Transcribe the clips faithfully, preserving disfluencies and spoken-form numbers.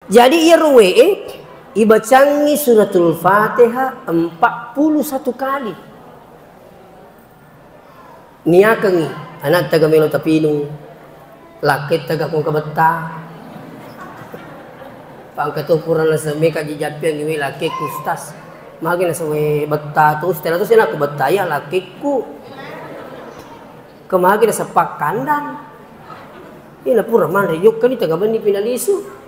Jadi iyaro wae ibacangngi suratul Fatihah empat puluh satu kali. Niakengngi anatta ga melo tapinung, lakketta ga kong kabetta. Pangka to pura naseng meka jijappiangngi wae lakkekku, Ustaz. Magi naseng wae betta to, Ustaz, to senakku betta iya lakkekku. Kemagi naseng pakkandang. Ina pura manre jokkani tengah benni pinalisu.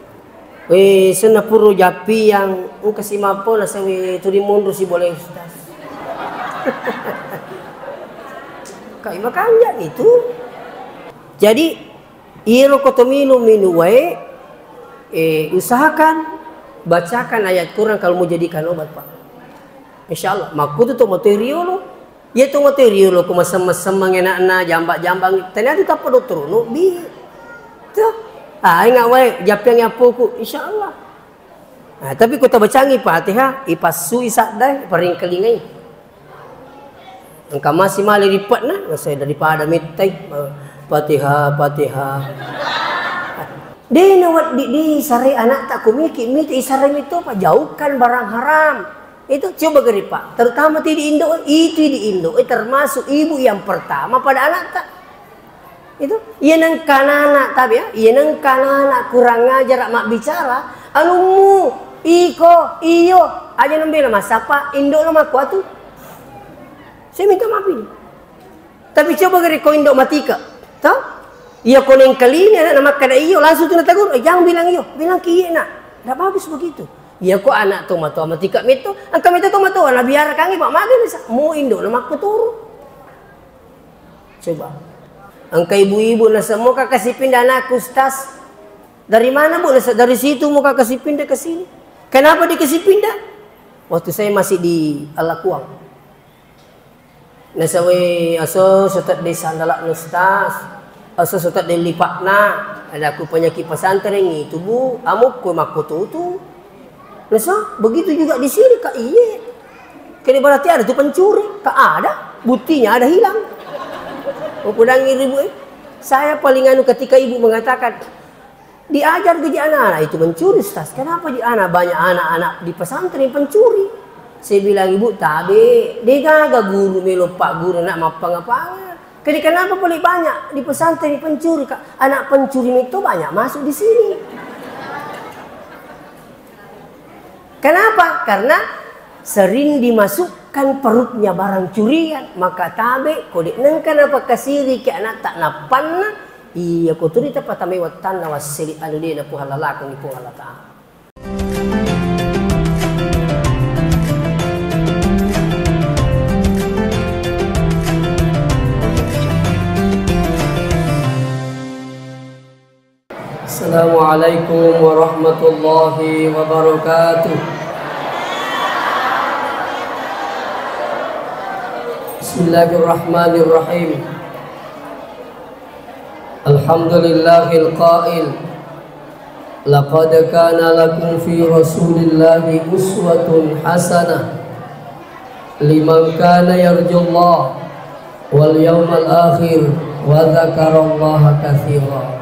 Weh, senna puro jappiang, engka si mappo nasawi tuli monro si bola ustaz. Kai makanja itu. Jadi, iyaro ko to minu-minu wae, eh, usahakan bacakan ayat Quran kalau mau jadikan obat, Pak. Insya Allah, makkutu to materi riolo. Iya to materi riolo ko masem-masemmeng anakna, jamba-jambang, ternyata tappa dottorono, bi. Tuh. Ah, ingat wae, jappiang appoku, insya Allah. Nah, tapi ko tabacangi Fatihah, ipassui sadda, paringkalingai. Engka masi male rippa'na, nasai daripada mettai, eh, Fatihah, Fatihah. De' nawedding disarai anakta ko miki, miki isarai mito, Pak, jauhkan barang haram. Itu coba geri, Pak. Terutama ti di Indo, itu di Indo, eh, termasuk ibu yang pertama pada anakta. Itu, iya nengka anak, tapi ya, iya nengka anak kurang ajar mabbicara, alummu, iko, iyo, aja nembela masapa, Indo lo makkuatu. Saya minta maaf ini. Tapi coba geri ko indo matika, toh? Iya ko nengkalini anak na makkada iyo, langsung tu natagur, "Eh, jangan bilang iyo, bilang ki iya nak." Ndak bagus begitu. Iya ko anak tomatoa matika metto, engka metto tomatoa nabiarakangngi, Pak, magi nasa, mo indo na makkuturu. Coba. Engka ibu-ibu nasa, "Mo kakasi pindah anakku, Ustaz." "Dari mana, Bu?" Nasa, "Dari situ mo kakasi pindah ke sini." "Kenapa dikasih pindah?" "Waktu saya masih di Alakuang." Nasawe aso sotedde sandala'na Ustaz, aso sotedde lipa'na, ada ku penyakit pesantren itu, Bu, amukku makkututu. Nasa, begitu juga di sini, Kak, iye. Kene berarti ada tu pencuri, Kak, ada, buktinya ada hilang. Upudangi ribu, eh. Saya paling anu ketika ibu mengatakan, Diajar gaji anak-anak itu mencuri, Ustaz. Kenapa di anak, banyak anak-anak di pesantren pencuri? Saya bilang, "Ibu, tabe, degaga guru melo pak guru nak mappanga-panga. Jadi kenapa paling banyak di pesantren pencuri, Kak? Anak pencuri itu banyak masuk di sini." Kenapa? Karena sering dimasukkan perutnya barang curian, maka tabe ko de nengka napakkasiriki anatta nappanna, iya ko tuli tapatamai wattanna wasseli anu de napuhallalakang Puang Allah Ta'ala. Assalamualaikum warahmatullahi wabarakatuh. Bismillahirrahmanirrahim. Alhamdulillahil qail, "Laqad kana lakum fi Rasulillahi uswatun hasanah liman kana yarjullaha wal yawmal akhir wa dzakarallaha katsira."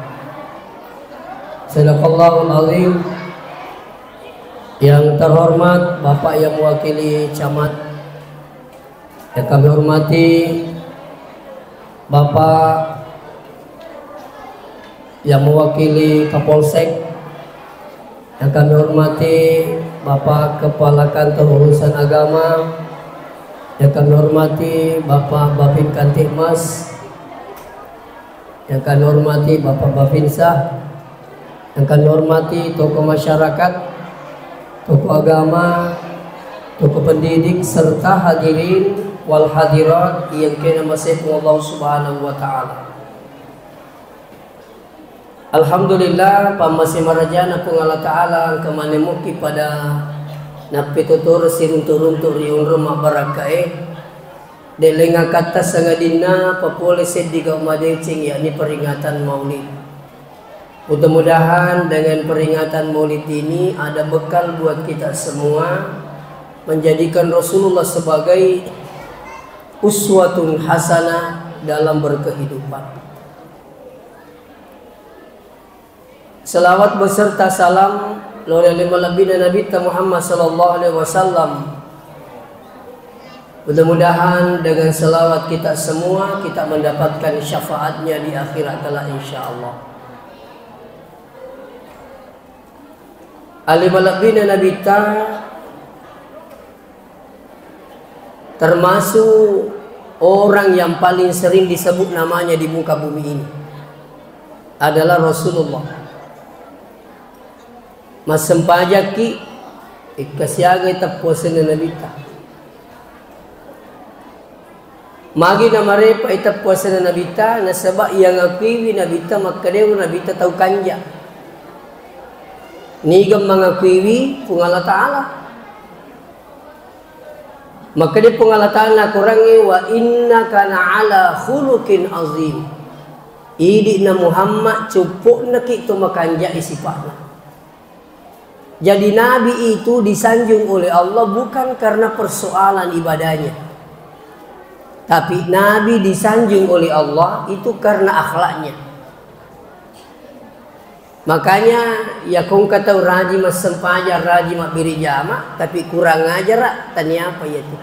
Sadaqallahul azim. Yang terhormat Bapak yang mewakili camat, yang kami hormati Bapak yang mewakili Kapolsek, yang kami hormati Bapak Kepala Kantor Urusan Agama, yang kami hormati Bapak Babin Kamtibmas, yang kami hormati Bapak Babinsa, yang kami hormati tokoh masyarakat, tokoh agama, tokoh pendidik, serta hadirin wal hadirat yang kena masih Allah Subhanahu wa Ta'ala. Alhamdulillah, pammase marajana Puang Allah Ta'ala, engka maneng muki pada nappetotoro siruntu-runtu ri onrong mabbarakkae. Deleng akatta sangadinna papole seddi gau madeceng, yakni peringatan Maulid. Mudah-mudahan dengan peringatan Maulid ini ada bekal buat kita semua menjadikan Rasulullah sebagai uswatun hasanah dalam berkehidupan. Selawat beserta salam Lao ri ale malebbina Nabitta Muhammad sallallahu alaihi wasallam. Mudah-mudahan dengan selawat kita semua, kita mendapatkan syafaatnya di akhirat kelak, insya Allah. Ale malebbina Nabitta, termasuk orang yang paling sering disebut namanya di muka bumi ini adalah Rasulullah. Massempajakki, ikkasiagai teppuasenna Nabitta. Magi namarepa i teppuasenna Nabitta, nasaba iyangakuiwi Nabitta makkedero Nabitta tau kanja. Niga mangakuiwi Puang Allah Ta'ala. Makkeda Puang Allah Ta'ala nakorangnge, "Wa innaka la'ala khuluqin azim." Idi'na Muhammad, cuppu'naki to makanjai sipa'na. Jadi Nabi itu disanjung oleh Allah bukan karena persoalan ibadahnya. Tapi Nabi disanjung oleh Allah itu karena akhlaknya. Makanya, ya kongka tau raji massempajang, raji mabbere jama, tapi kurang ajara, tania apa iya tu.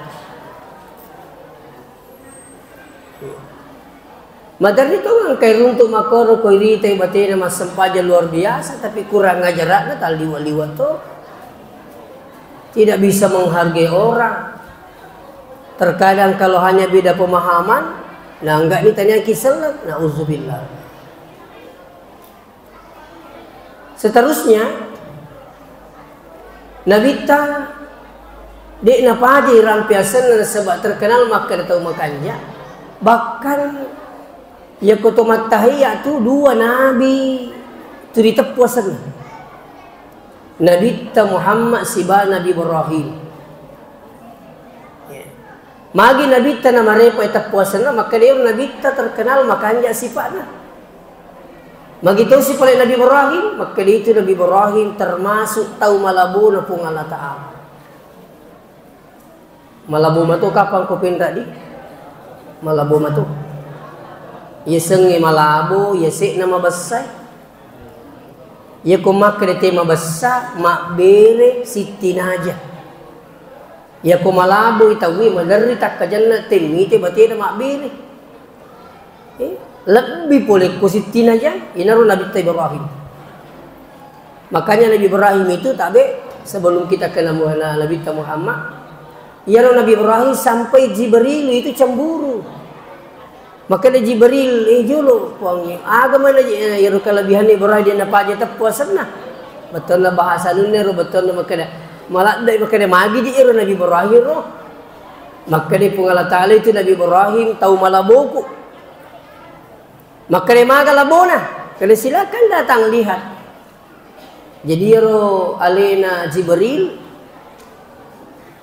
Maderri tongeng engkai runtu makkoro ko iritai batena massempajang luar biasa, tapi kurang ajarakna talliwa-liwa to. Tidak bisa menghargai orang. Terkadang kalau hanya beda pemahaman, nah enggak ni tania kiselleng, nauzubillah. Seterusnya, Nabitta de' napaja irampe asenna nasaba terkenal makkeda tau makanja. Bahkan, yako to mattahiya tu dua nabi tu diteppu asenna. Nabitta Muhammad siba Nabi Ibrahim. Ya. Magi Nabitta namarepa teppu asenna, makkeda ero Nabitta terkenal makanja sipa'na. Magi tosi pale Nabi Ibrahim, makkeda itu Nabi Ibrahim termasuk tau malabona Puang Allah Ta'ala. Malabo mato kapang ko penra di? Malabo mato. Yasengnge malabo, yase'na mabessai. Yako makkeda te mabessa, mabbere sittinaja. Yako malaboi tauwe maderri takkajanna temmite batena mabbere. Eh, lebbi pole ko sittinaja, inaro Nabitta Ibrahim. Makanya Nabi Ibrahim itu tabe sebelum kita kenal Muhammad, Nabitta Muhammad, iyaro Nabi Ibrahim sampai Jibril itu cemburu. Makkeda Jibril, "Eh, jolo, Puang, aga mana je-, eh, iyaro kelebihan Ibrahim de' napaja teppu asenna?" Bettuanna bahasa nunna ro, bettuanna makkeda, maladde makkeda, "Magi je ero Nabi Ibrahim ro?" Makkeda Puang Allah Ta'ala, "Itu Nabi Ibrahim tau malaboku." Makkeda, "Maga labona?" Kena silakan datang lihat. Jadi ero alena Jibril,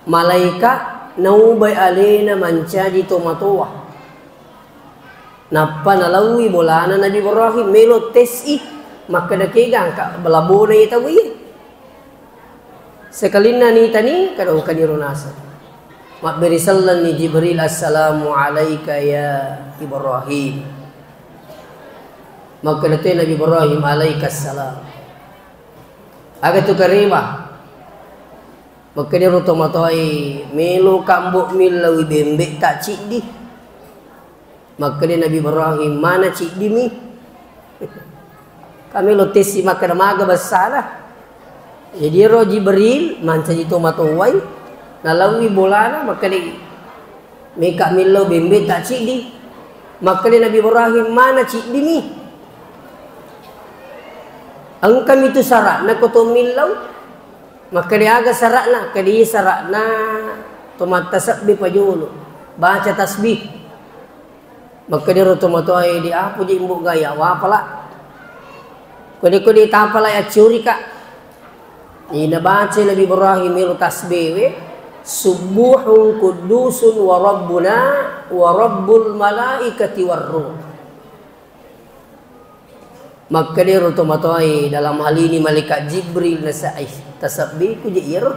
malaika naubai alena mancaji tomatoa. Nappa nalaui bolana Nabi Ibrahim, melo tes i, makkeda kega engka labona iye tau iye. Sekalinna nitani, kada engkani ro naseng. Mabbere sellenni Jibril, "Assalamu alaika ya Ibrahim." Makkeda to Nabi Ibrahim, "Alaikassalam." Aga tu kareba? Makkeda ro tomatoae, "Melo kambo millaui bembe ta ciddi." Makkeda Nabi Ibrahim, "Mana ciddimi?" Kamelo tessi makkeda maga bessana. Jadi ero Jibril mancaji tomatoai, nalaui bolana, makkeda, "Meka millau bembe ta ciddi." Makkeda Nabi Ibrahim, "Mana ciddimi? Engkami tu sara'na ko to millau." Makkeda, "Aga sara'na?" Keda, "Iya sara'na to mattasebbi pajolo, baca tasbih." Makkeda ro tomatoae, "Di apa je mbo gaya wapala?" Kode-kode tapala accurika. Ina baca Nabi Ibrahim ero tasbewe, "Subbuhun quddusun wa rabbuna wa rabbul malaikati war ruh." Makkeda ro tomatoae, dalam hal ini malaikat Jibril, nasa, "Eh, tasabbiku je iyaro.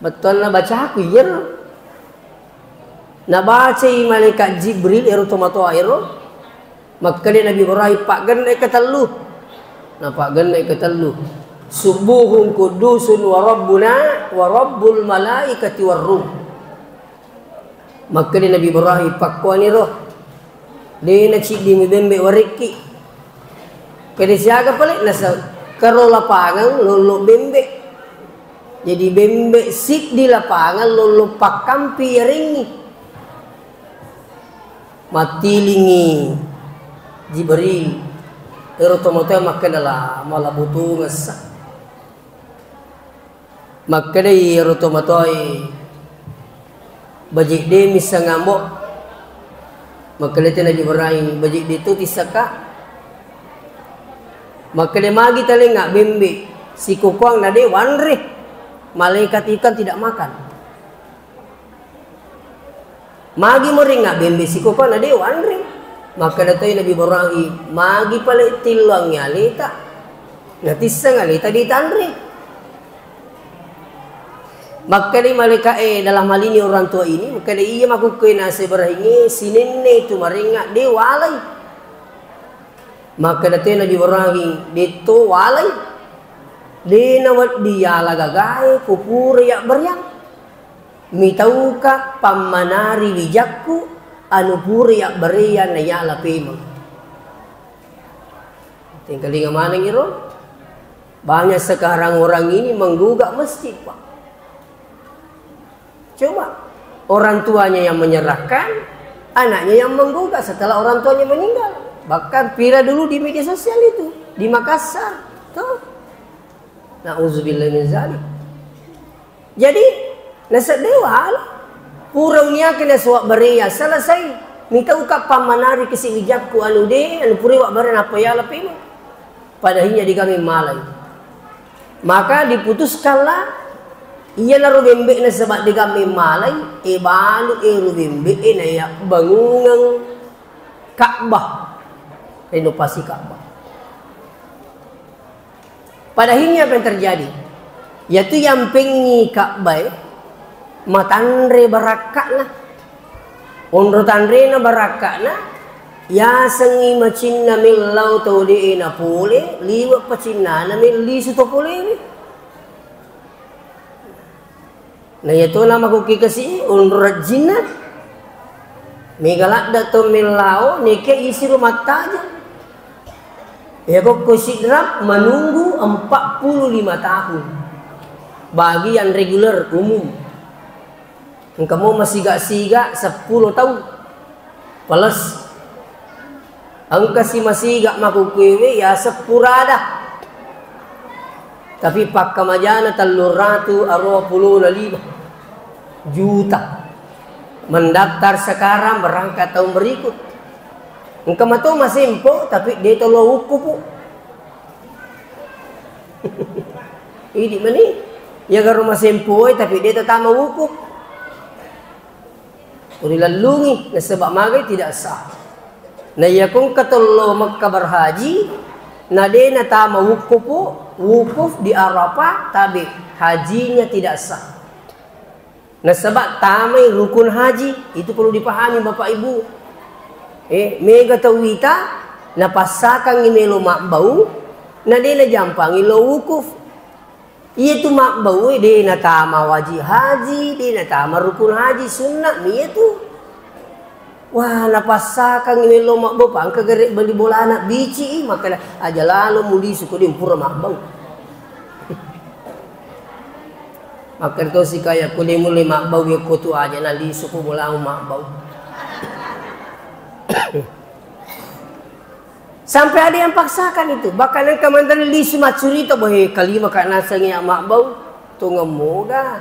Bettuanna bacaku iyaro." Nabacai malaikat Jibril ero tomatoa ero, makkeda Nabi Ibrahim, "Paggenna ketellu." Napaggenna ketellu. Subbuhun quddusun wa rabbuna wa rabbul malaikati war ruh. Makkeda Nabi Ibrahim, "Pakkuaniro, de' naciddimi bembe' warekki." Kede siaga pale? Nasa karo lapangang lollo bembe'. Jadi bembe' siddi lapangang lollo pakkampi yarengngi. Mattilingngi Jibril. Ero tomatoa makkeda, "La, mala botongessa." Makkedai ero tomatoae, "Baji' de' missengngambo." Makkeda te Nabi Ibrahim, "Baji' de' to tissakka." Makkeda, "Magi talengnga bembe' sikokoang na de' wanre. Malaikat itu kan tidak makan." Magi moringnga bembe' sikokoang na de' wanre. Makkeda toi Nabi Ibrahim, "Magi pale tilloangngi aleta, natisseng aleta de' tanre." Makkedai malaika'e, "Dalam hal ini orang tua ini," makkeda, "Iya makkukkoe naseng Ibrahim e, sinenne itu marengnga de' walai." Makkeda toi Nabi Ibrahim, "De' to walai. De' nawedding yala gagae ko pura yabbareang. Mitauka pammanari wijakku anu pura yabbareang na yala pemeng." Tengkalinga maneng iro. Banyak sekarang orang ini menggugat masjid, Pak. Coba, orang tuanya yang menyerahkan, anaknya yang menggugat setelah orang tuanya meninggal. Bahkan viral dulu di media sosial itu, di Makassar. Tuh. Nauzubillah min zalik. Jadi, naseddewa ala. Pura uniakeng naseng wabbareang, selesai. Mitauka pammanari kasi wijakku anu de', anu pura wabbareang nappa yala pemeng. Padahinya de' gaga malai. Maka diputuskanlah, iyanaro bembe'na saba' de' gaga malai, e balu ero bembe'e nayabbangungeng Ka'bah. Renovasi Ka'bah. Padahinya apa yang terjadi? Yaitu yampengngi Ka'bah e, matanre barakka'na. Onro tanrena barakka'na, yasengngi macinna mellau tau de'e napole, liwe' pacinnana mellisu to polele. Na iya tona makkukki kasi onro rajjinna. Mega ladde' to mellao, nekia isiro mattajeng. Iya kokko Sidrap menunggu empat puluh lima tahun. Bagi yang reguler, umum. Engka mo masiga-siga seppulo taung. Plus. Engka si masiga makkukkuewe yaseng Purada. Tapi pakkamajana telluratu aruwa pulona lima juta. Mendaftar sekarang, berangkat tahun berikut. Engka mato masempo, tapi de' to lo wukkufu. Idi' mani, iya garo masempoe, tapi de' tatama wukuf. Urilellungi, nasaba' magai tidak sah. Na iya ko engka tollo Mekka berhaji, na de' natama wukkufu, wukuf di Arafah, tabe' hajinya tidak sah. Nasaba' tamai rukun haji, itu perlu dipahami Bapak Ibu. Eh, mega tau wita, napassakangngi melo mabbau, na de' najampangngi lo wukuf. Iyatu mabbau e de' natama wajib haji, de' natama rukun haji, sunna' mi iyatu. Wah, napassakangngi melo mabbau, pa engka gare' bali bolana, bici'i, makkeda, "Aja lalo mulisu ko de' mpura mabbau." Makkeda to si kaya, "Ko de' mulle mabbau, yakko tu aja nalisu ko bolamu mabbau." Sampai ada yang paksakan itu. Bahkan engka mantan lisu maccurita, "Bohe, kalima ka nasengngi mabbau, tongeng moga.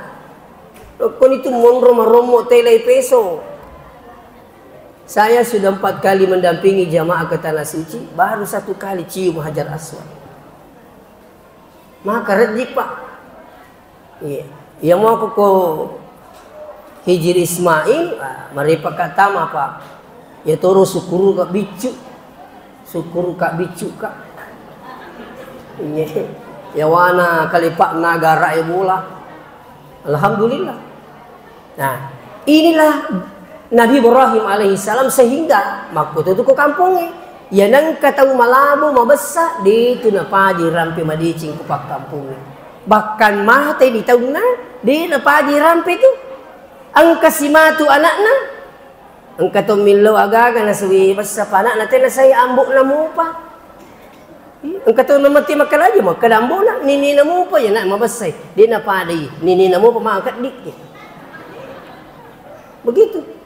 Lokkoni tu monro marommo telai peso." Saya sudah empat kali mendampingi jamaah ke Tanah Suci, baru satu kali cium Hajar Aswad. Maka rejji, Pak. Iya. Iya, mau aku ko Hijir Ismail, ah, marepa ka tama, Pak. Ya toro sukuru ka biccu. Sukuru ka biccu ka. Iya. Ya wana kalipa nagara e bola. Alhamdulillah. Nah, inilah Nabi Ibrahim alaihissalam sehingga makkutu tu ko kampongnge. Iya nengka tau malabo mabessa, de tu napaja irampe madeceng ko pakkampongnge. Bahkan mate di taunna, de napaja irampe tu. Engka simatu anakna, engka to millau agaga nasawi bessa pa anakna, tena sai ambo'na mupa. Engka to namatti makkeda aja, makkeda ambo'na, ninina mupa ya nak mabessai. De napadai, ninina mupa makeddi. Begitu.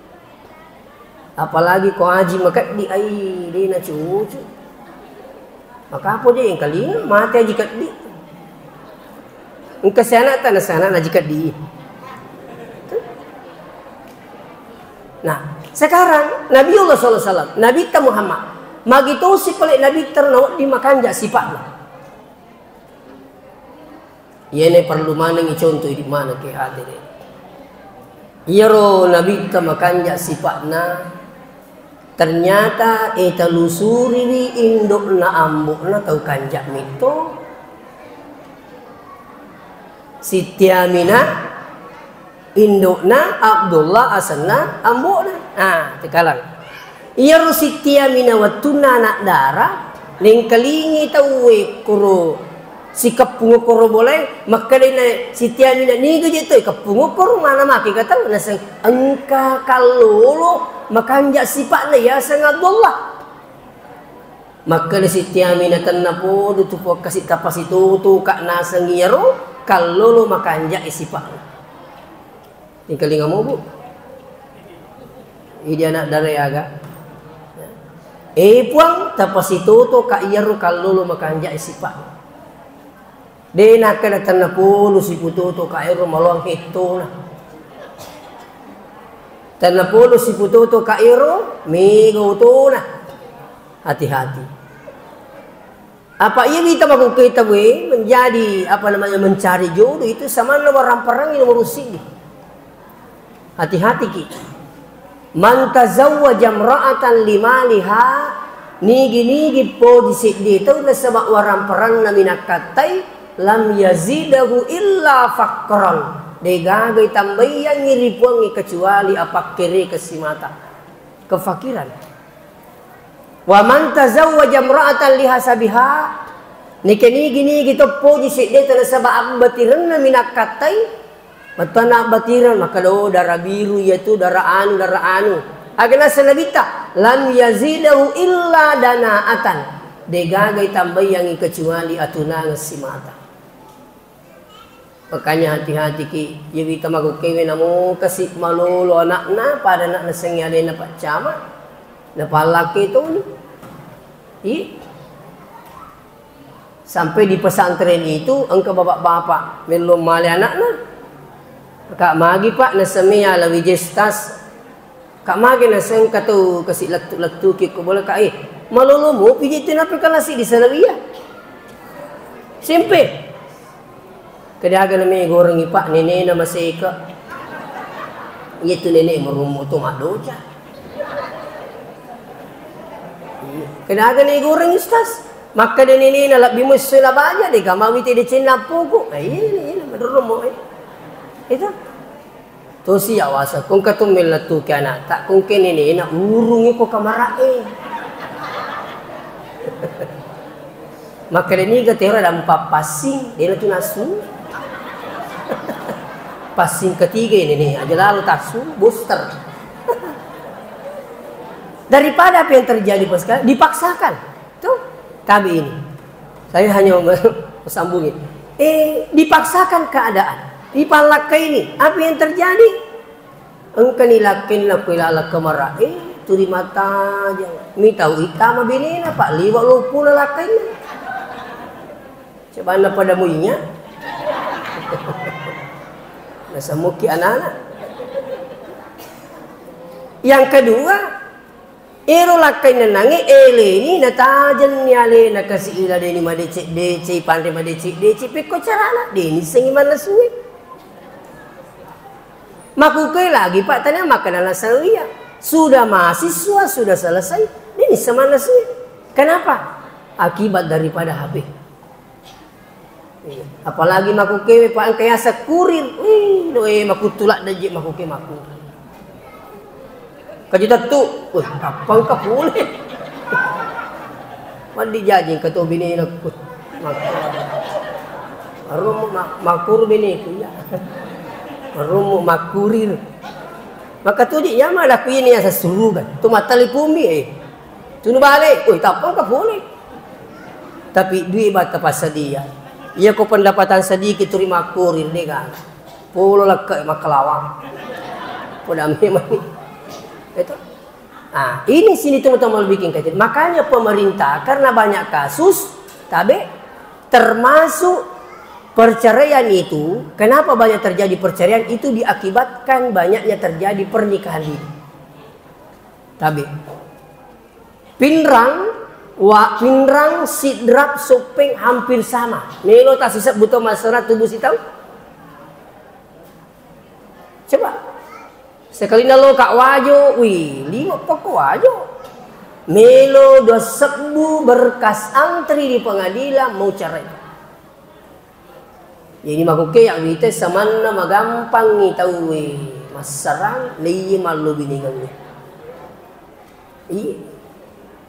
Apalagi ko aji makeddi, ai, de nacucu. Maka apa je engkalinga mate aji keddi. Engka sianakta na sianakna aji keddi. Nah, sekarang Nabiullah sallallahu alaihi wasallam, Nabitta Muhammad, magi tosi pale Nabitta ro nawedding makanja sipa'na. Iyene perlu manengngi contoh idiq maneng ke hadere. Iyaro Nabitta makanja sipa'na, ternyata e talusuriwi indo'na ambo'na tau kanja mitto. Siti Aminah, indo'na Abdullah asenna ambo'na. Ah, tekalang. Iyaro Siti Aminah wettunna anak dara, nengkalingi tauwe koro sikeppung koro bolae, makkedai na Siti Aminah, "Niga je toi keppung koro mana make ka tau?" Naseng, "Engka kallolo makanja sipa'na yaseng Abdullah." Makkeda Siti Aminah, "Tennapodo tu Puang kasi tapasitoto ka naseng iyaro kallolo makanja sipa'na." Engkalinga mo, Bu? Idi anak dara aga. Eh, Puang, tapasitoto ka iyaro kallolo makanja sipa'na. De nakkeda tennapodo siputoto ka ero maloang hettona. Tennapodo siputoto ka ero mega otona. Hati-hati. Apa iya wita makukkuita we menjadi, apa namanya, mencari jodoh itu samanna waramparang nomor siddi. Hati-hati ki. "Man tazawwaja imra'atan limaliha," nigi-nigi poji seddi tau nasaba waramparangna minakkattai, "lam yazidahu illa faqran." Degaga itambaiyangngi ri Puangnge kecuali apakkere kesimata. Kefakiran. "Wa man tazawwaja imra'atan lihasabiha," neke nigi-nigi to poji seddeta nasaba abbatirenna minakkattai, bettuanna abbatireng, makkeda, "Oh, dara biru iyatu, dara anu, dara anu." Aga naseng Nabitta, "Lam yazidahu illa dana'atan." Degaga itambaiyangngi kecuali atunangeng simata. Makanya hati-hati ki, iya wita makukkewe namo kasi malolo anakna, pada anak nasengnge alena paccama, napallakke toni. Iya. Sampai di pesantren itu engka bapak-bapak mello male anakna. Kak magi, Pak, nasemme ala wijesta. Kak magi naseng engka tau kasi lettu-lettuki ko bola, Kak, eh, malolo mopi je tu nape kalasi di Salawiyah. Simpe. Kedaga name gorengi, Pak, nenena maseka. Iya tu nene merummu tu maddoja. Kedaga ne goreng, Ustaz? Makkeda nenena lebbi musso la baja de gama wite de cenna puku. Eh, iya, iya, menurutmu, eh. Itu. Tosi awasa, kongka tu mellettuki anakta, kongke nenena urungi ko kamara'e. Makkeda niga tero dampa passing, dena tu nasu. Passing ketiga ini nih, aja lalu tasu, booster. Daripada apa yang terjadi pas sekarang, dipaksakan. Tuh, kami ini. Saya hanya sambungin. Eh, dipaksakan keadaan. Dipallakkai ini. Apa yang terjadi? Engkani lakkainna ko ilaleng kamara'e, tuli matajeng. Mitau ittama benena, Pak, liwa loppuna lakkainna. Cobanna pada muinya. Nasammuki anak-anak. Yang kedua, ero lakkainna nange eleni natajenni alena kasi iladeni madecek-decek, panre madecek-decek, pekko carana, deni sengi mannasungi. Makkukue lagi, Pak, tania makkeda nasawi ya. Sudah mahasiswa, sudah selesai, deni semanna sui. Kenapa? Akibat daripada H P. Iya. Apalagi makkukue, Pak, engka yaseng kurir. Wih, doe makkutulak dejek makkukue makku. Kaji tettu, wih, kapan ka pole? Maddi jaji engka to binenekku. Mak-, marummu ma-, makkuru beneku, iya. Marummu makkurir. Maka tuji nyamala ku ini asa suruga. Tu mattalipumi, eh. Tunu bale, oi, tappa engka pole. Tapi dui batta passadia. Iya ko pendapatan sedikit turi makkurir, de gaga. Polo lekke makkalawang. Poda memang. Itu. Ah, ini sini teman-teman bikin kajian. Makanya pemerintah, karena banyak kasus, tabe, termasuk perceraian itu, kenapa banyak terjadi perceraian itu diakibatkan banyaknya terjadi pernikahan dini. Tabe. Pinrang, wa, Pinrang, Sidrap, Soppeng hampir sama. Melo tasisebbu to massara tubuh sitau? Coba. Sekalina loka Wajo, wih, lima pekko Wajo. Melo dua sebbu berkas antri di pengadilan mau cerai. Jadi makukke ya wita samanna magampangi tauwe massarang, leiye mallo binengengnge. Iya.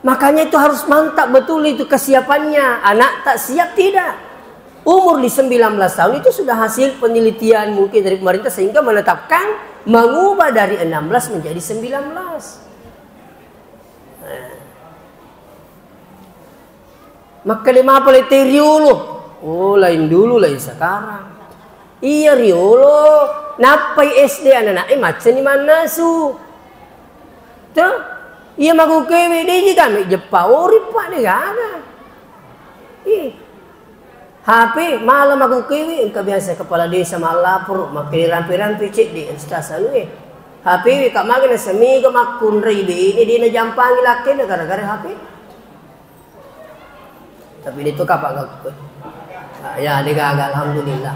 Makanya itu harus mantap betul itu kesiapannya. Anak tak siap tidak. Umur di sembilan belas tahun itu sudah hasil penelitian mungkin dari pemerintah sehingga menetapkan mengubah dari enam belas menjadi sembilan belas. Nah. Makkeda mapa le te riolo? Oh, lain dulu, lain sekarang. Iya riolo, nappai S D anak-anak, eh, maccani mannasu. Tuh, iya makukewe, de ji kami jeppa ori, Pak, de gaga. Ih. H P, malam aku kewe, engka biasa kepala desa mallaporo, makkeda rampe-rampe cedde, ustaz anu, eh. H P we, kak, magana semiga makkunrai bene, de najampangi lakkena gara-gara H P. Tapi itu kapak gak. Ah, ya, de gaga, alhamdulillah.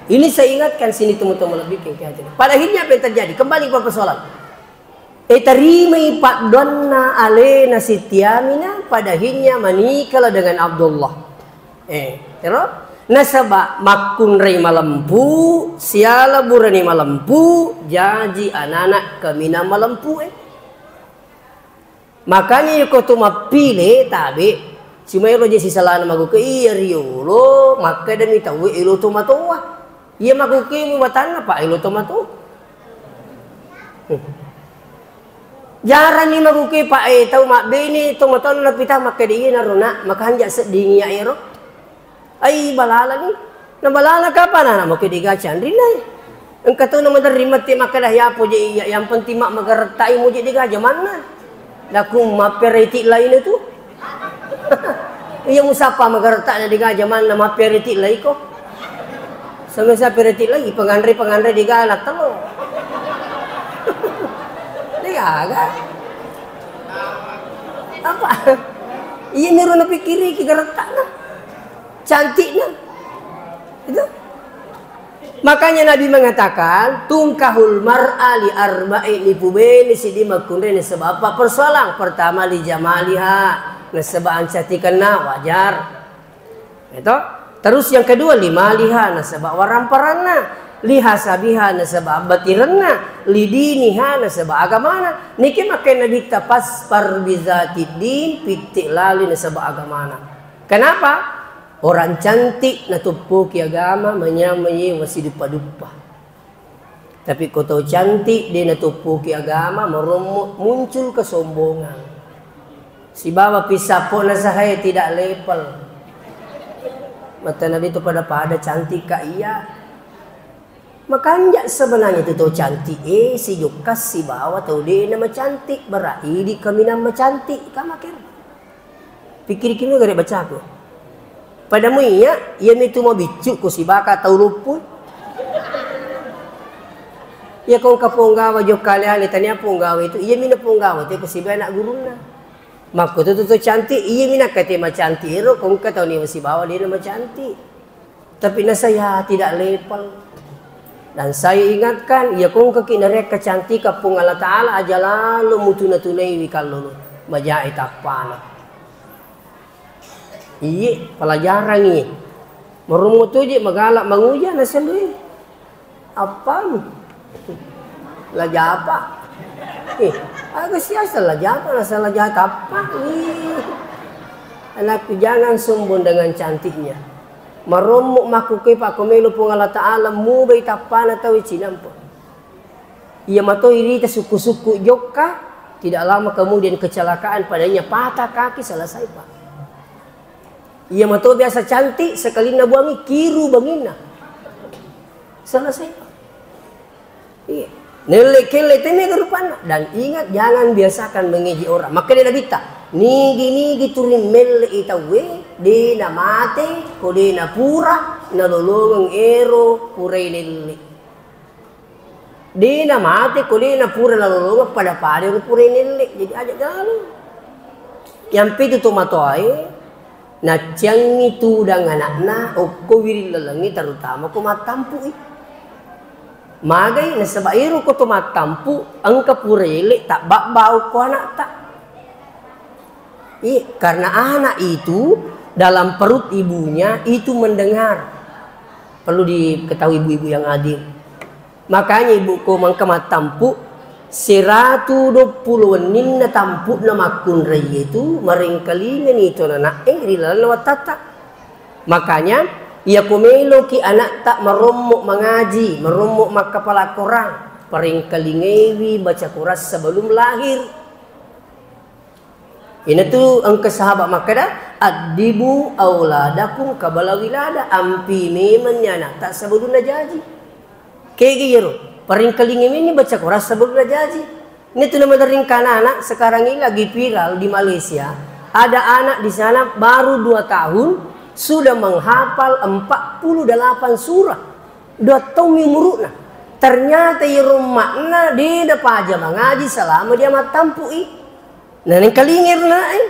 Ini saya ingatkan sini teman-teman lebih ke hati. Pada akhirnya apa yang terjadi? Kembali ke persoalan. Eh, tarimai paddoanna alena Siti Aminah, pada akhirnya menikahlah dengan Abdullah. Eh, terus? Nasaba makkunrai malempu, siala burane malempu, jaji anana kaminang malempu, eh. Makanya iko tu mappile tabe, cuma ero je sisalana maguke iya riolo, makkadami tauwe elo to matoa. Iya maguke mi watanna, Pak, elo to mato. Jarang ni maguke, Pak, eh, tau mabbene to matonna pita makkada iya naro, Nak, makanja sedding iya ero. Ai, balalani. Na balala kapang anak, mako degaga canrinna. Engka to na maderri matti makkada, "Yapo je iya, yang penting mak magaretta i muje degaga jamanna." Naku mappereti laina tu. Iya musappa magaretta na degaga jamanna mappereti laiko. Sama sa pereti lai, penganre-penganre degaga na telo. Degaga. Apa? Iya, miro napikkiriki garettana. Cantikna. Itu. Makanya Nabi mengatakan, "Tungkahul mar'a li arba'in", nipubene siddi makkunrai nasaba apa persoalan. Pertama, li jamaliha, nasaba ancantikenna, wajar. Itu. Terus yang kedua, li maliha, nasaba waramparanna, li hasabiha, nasaba abbatirenna, li diniha, nasaba agamana. Niki makkeda Nabitta, "Fasfar bizatid din", pitti lali nasaba agamana. Kenapa? Orang cantik natoppoki agama, manyameng ye wasiduppa-duppa. Tapi ko tau cantik de natoppoki agama, marommo muncul kesombongan. Sibawa pissappo nasahae tidak level. Mata Nabi tu pada-pada cantik ka iya. Makanja sebenarnya tu tau cantik e sijokka sibawa tau de na macantik, berarti idi kaminang macantik ka maker. Pikkiriki mega gare bacaku. Pada muiya, iya mitu mabiccu ko sibaka tau loppo. Iya ko engka ponggawa jokka ale-ale tania ponggawa itu, iya mina ponggawa te ko sibawa anak gurunna. Makko tu tu cantik, iya mina kate macantik ero ko engka tau ni sibawa de na macantik. Tapi nasaya tidak level. Dan saya ingatkan, iya ko engkaki naria kecantikan Puang Allah Ta'ala aja lalo mutuna-tunaiwi kallolo. Majae tappana. Iye, pelajaran iye. Marummu tuji magala manguja nasendu. Appamu? Lajapa. Eh, aga sia salah jawab, salah jawab apa? Ih. Anakku, jangan sombong dengan cantiknya. Marommo makkuke, Pak, ko melo Puang Allah Ta'ala mubai tappana tau cinampa. Iya mato irita sukku-sukku jokka, tidak lama kemudian kecelakaan, padanya patah kaki, selesai, Pak. Iya mato biasa cantik, sekalinna buangi kiru banginna. Selesai, Pak. Iya. Nelle kelle teme rupanna. Dan ingat, jangan biasakan mengejek orang. Makanya Nabitta, nigi-nigi turing melle i tauwe, de na mate, ko de na pura, nalolongeng ero purai nelle. De na mate ko de na pura nalolongeng pada-pada ero purai nelle. Jadi aja galu. Yang pitu tomatoae, nacciangi tudang anakna okko wiring lalengnge, terutama ko mattampu'i. Magai nasaba ero ko to mattampu engka pura ele tabbabba okko anakta. Iya, karena anak itu dalam perut ibunya itu mendengar. Perlu diketahui ibu-ibu yang hadir. Makanya ibu ko mangka mattampu, seratu duappulo wenninna tampu'na makkunrai itu marengkalingani to anak'e ri lalenna wattatta. Makanya, iya ko meloki anakta marommo mangaji, marommo makkapala Korang, parengkalingaiwi baca Korang sebelum lahir. Inatu engka sahabat makkeda, "Addibu auladakum qabla wilada," ampi memenni anakta sebelum najaji. Kegi iyaro, paringkalingi meni baca Quran sebelum najaji. Ini tu nama ringkana anak sekarang ini lagi viral di Malaysia. Ada anak di sana baru dua tahun sudah menghafal empat puluh delapan surah. Dua tahun umurna. Ternyata iyaro makna dia paja mengaji selama dia mattampu'i. Nanengkalingi ro nae.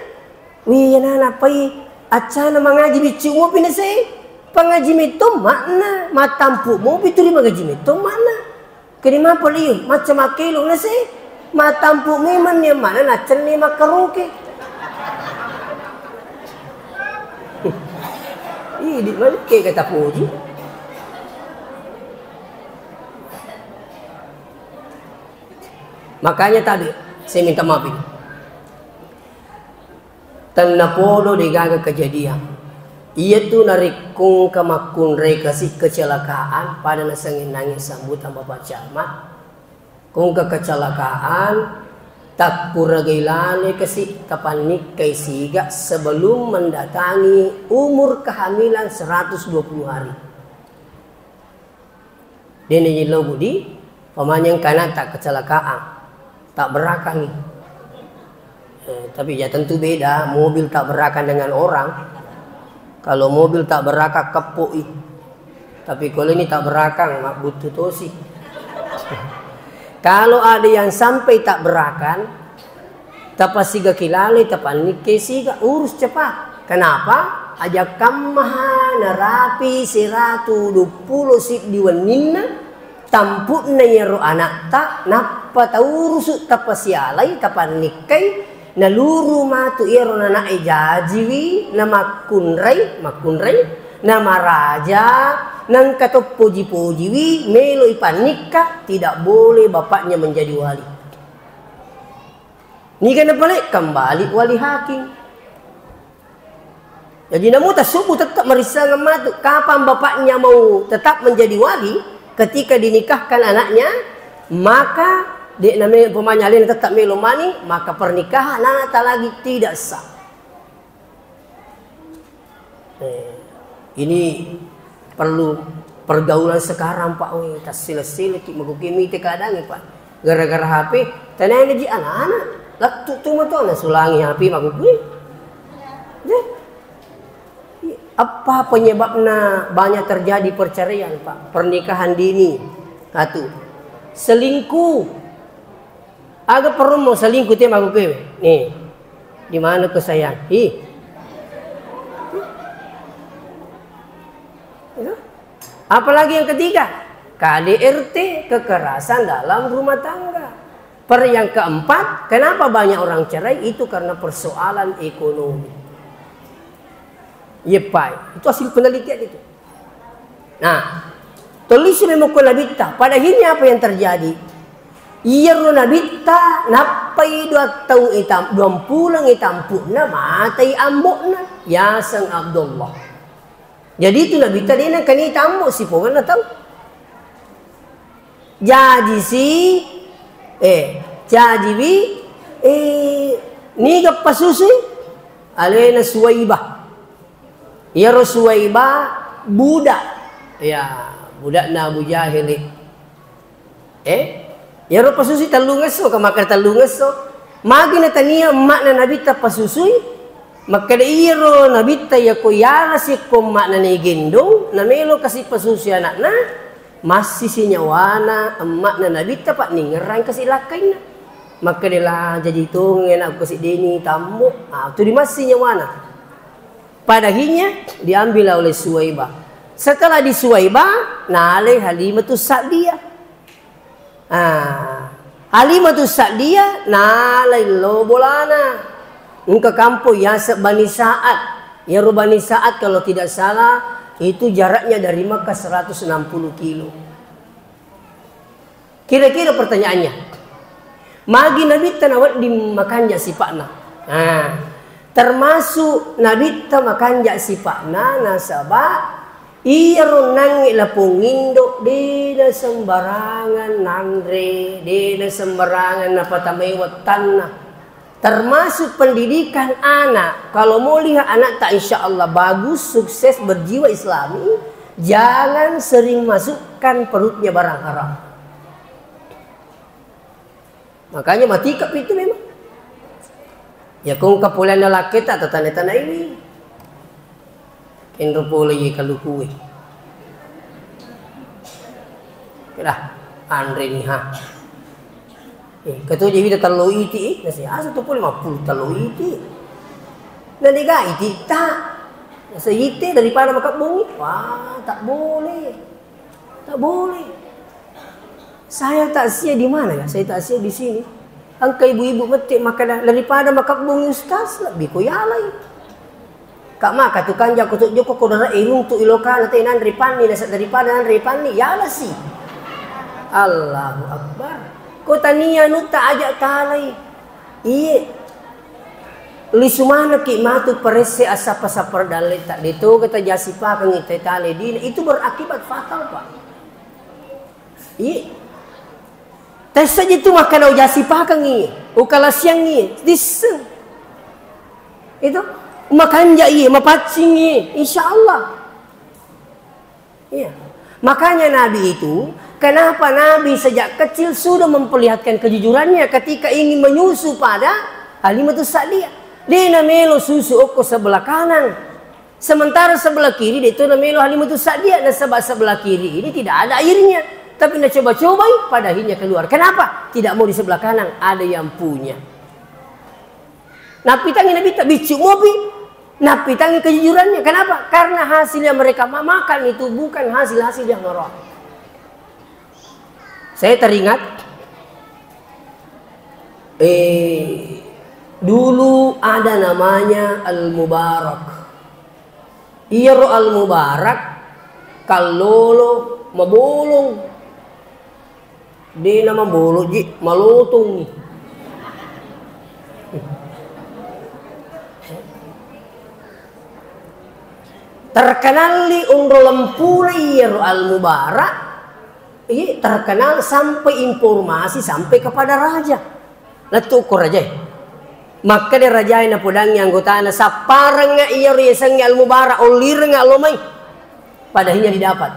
Wi, yana nappai accana mangaji biccu mopi nase. Pangaji metto makna, mattampu mopi turi mangaji metto makna. Kedi mapa liu, macca makkelo nase. Mattampu memang ni makna naccenni makkaroke. Ih, di mana ke kata puji? Makanya tadi saya minta maaf ini. Tennapodo degaga kejadian. Iyatu narekko engka makkunrai kasi kecelakaan, pada nasengnge nangnge sambutan Bapak Camat. Ko engka kecelakaan, takkuragai lale kasi tapannikkai siga sebelum mendatangi umur kehamilan seratus dua puluh hari. Dena yello budi, pamanyeng kana tak kecelakaan, tak berakangi. Eh, tapi ya tentu beda, mobil tak berakan dengan orang. Kalau mobil tak berakan, keppoi. Tapi kalau ini tak berakan, mak butuh tosi. Kalau ada yang sampai tak berakan, tapasiga kilale, tapannikke siga, urus cepat. Kenapa? Aja kammaha narapi seratu duappulo siddi wenninna, tampu'na iyaro anakta, nappa taurusu, tapasialai, tapannikkai, naluru matu iyaro nana'e jajiwi, namakkunrai, makkunrai, namaraja, nangka to poji-pojiwi, melo ipannikka, tidak boleh bapaknya menjadi wali. Niga napale? Kembali wali hakim. Jadi namu tasubbu tetap marissengeng matu. Kapan bapaknya mau tetap menjadi wali, ketika dinikahkan anaknya, maka de name umpamanya alena tetap melo mani, maka pernikahan anakta lagi tidak sah. Eh, ini perlu pergaulan sekarang, Pak. Weh, tassile-sileki, maguki mite keadaannya, Pak. Gara-gara H P, tenana ji anak-anak. Lettu tu matu nasulangi H P maguki. Deh. Apa penyebabnya banyak terjadi perceraian, Pak? Pernikahan dini. Satu. Selingkuh. Aga perummo selingkuh te maguki. Nih. Di mana kau sayang? Ih. Itu. Apalagi yang ketiga, K D R T, kekerasan dalam rumah tangga. Per yang keempat, kenapa banyak orang cerai? Itu karena persoalan ekonomi. Yepai, itu hasil penelitian itu. Nah, tulis memang Nabitta. Pada akhirnya apa yang terjadi? Iyaro Nabitta nappai dua taung itam-, duampuleng itampu'na, matai ambo'na, yaseng Abdullah. Jadi itu Nabitta de' nakani tambo sipongenna tau. Jaji si, eh, jaji wi, eh, niga pasusui? Alena Suwaibah. Iyaro Suwaibah budak. Ya, budakna Abu Jahil. Eh, iyaro pasusui tellungesso, ka makkeda tellungesso. Magi natania emma'na Nabitta pasusui? Makkeda iyaro Nabitta iyako yala sikko emma'na naigendong, namelo kasi pasusui anakna, massisi nyawana emma'na Nabitta, pa ningngerang kasi lakkainna. Makkeda la jaji tongeng anakku kasi deni tambo. Ah, tu dimassi nyawana. Pada akhirnya diambil oleh Suwaibah. Setelah di Suwaibah, nalai Halimatus Sa'diyah. Ah, Halimatus Sa'diyah nalai lo bolana. Engka kampong yaseng Bani Sa'ad. Iyaro Bani Sa'ad kalau tidak salah itu jaraknya dari Makkah seratus enam puluh kilo. Kira-kira pertanyaannya, magi Nabitta nawedding makanja sipa'na? Nah, termasuk Nabitta makanja sipa'na nasaba iyaro nangnge lapong indo de' nasembarangan nanre, de' nasembarangan napatamai wettanna. Termasuk pendidikan anak. Kalau mau lihat anakta insya Allah bagus, sukses, berjiwa Islami, jangan sering masukkan perutnya barang haram. Makanya matika itu memang. Ya kong kapoleanna lakketa tatane-tanaiwi. Enro pole ye kalukue. Kedah, anre ni ha. Eh, ketu je wita tello iti, eh, nasi asa tu pole mappulu tello iti. Na dega iti ta. Nasa ite daripada makabbungi. Wah, tak boleh. Tak boleh. Saya takziah di mana ya? Saya takziah di sini. Engka ibu-ibu mette makkeda, "Daripada makabbung ustaz, lebbi ko yalai." Kak maka tukang jako tok joko ko dara iruntu ilokana te nanre panni, nasa daripada nanre panni, yalasi. Allahu Akbar. Ko tania nutta ajak talai. Iye. Lisu manekki matu paresse assappa-sappa dalle ta de toga tajasipakengi te tale dina. Itu berakibat fatal, Pak. Iya. Tessa je tu makkeda ujasipakengngi, ukalasiangngi, disseng. Itu makanja iya, mapaccing iya, insya Allah. Iya. Makanya Nabi itu, kenapa Nabi sejak kecil sudah memperlihatkan kejujurannya ketika ingin menyusu pada Halimatus Sa'diyah? De namelo susu okko sebelah kanan. Sementara sebelah kiri de to namelo Halimatus Sa'diyah, nasaba sebelah kiri ini tidak ada airnya. Tapi nacoba-cobai, pada akhirnya keluar. Kenapa? Tidak mau di sebelah kanan, ada yang punya. Napitangi Nabitta, biccu mopi. Napitangi kejujurannya. Kenapa? Karena hasil yang mereka ma-, makan itu bukan hasil-hasil yang haram. Saya teringat, eh, dulu ada namanya Al-Mubarak. Iyaro Al-Mubarak kallolo mabolong. De na mabolong ji, malotongi. Terkenalli onro lempuna iyaro Al-Mubarak, iya, terkenal sampai informasi sampai kepada raja. Lettu ko rajae. Makkeda rajae napodangi anggotana, "Sapparengnga iyaro yasengnge Al-Mubarak, ollirengnga lo mai." Pada akhirnya didapat.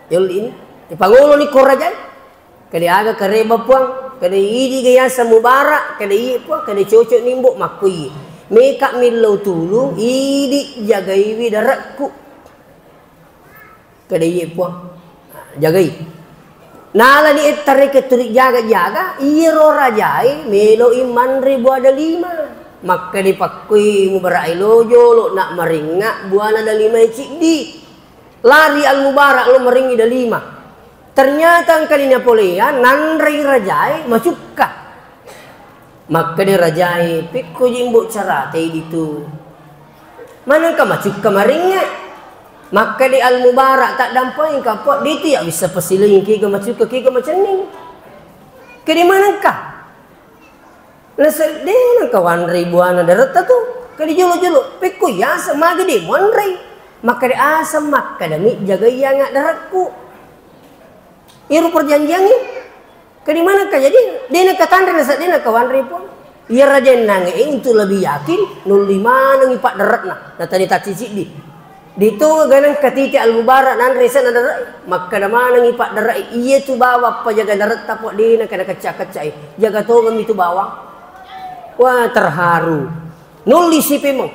Yolli ini, ipangoloni ko rajae. Kede aga kareba, Puang? Kede idi ga yaseng Mubarak? Kede iye, Puang, kede cocok ni, Mbok, makkui. Meka millau tulung, idi jagaiwi darekku. Kede iye, Puang. Jagai. Nalani ettare ke turi jaga-jaga, iyero rajae meloi manre buah delima. Makkede pakkui Mubarak elo jolo, nak maringnga buana delima ciddi. Lari Al-Mubarak lo maringngi delima. Ternyata engkani napoleang, nanrei rajae macukka. Makkeda rajae, "Pekko jimbo carate ditu? Manengka macukka maringnge?" Makkeda Al-Mubarak, "Taddampengi kapok ditu ya wissa pasilengi kega macukka, kega macenning." Kedi manengka? Naseng de nengka wanrei buana daretta tu. Kedi jolo-jolo, pekko yaseng magi de muanrei. Makkeda aseng makkeda mi jagai anga darekku. Iyaro perjanjiangnge. Kedi manengka jadi de nengka tanre naseng de nengka wanrei puang. Iya rajaennange untu lebih yakin nulli manengi paddare'na. Natani tacci siddi. Ditonga ganeng katiti Al-Mubarak nanre ise'na dare'e. Makkeda manengngi paddare'e, "Iyatu bawang pajaga daretta, Puang, de nengka nakecca-kecca'i. Jaga tongemmi tu bawang." Wah, terharu. Nulli sipemeng.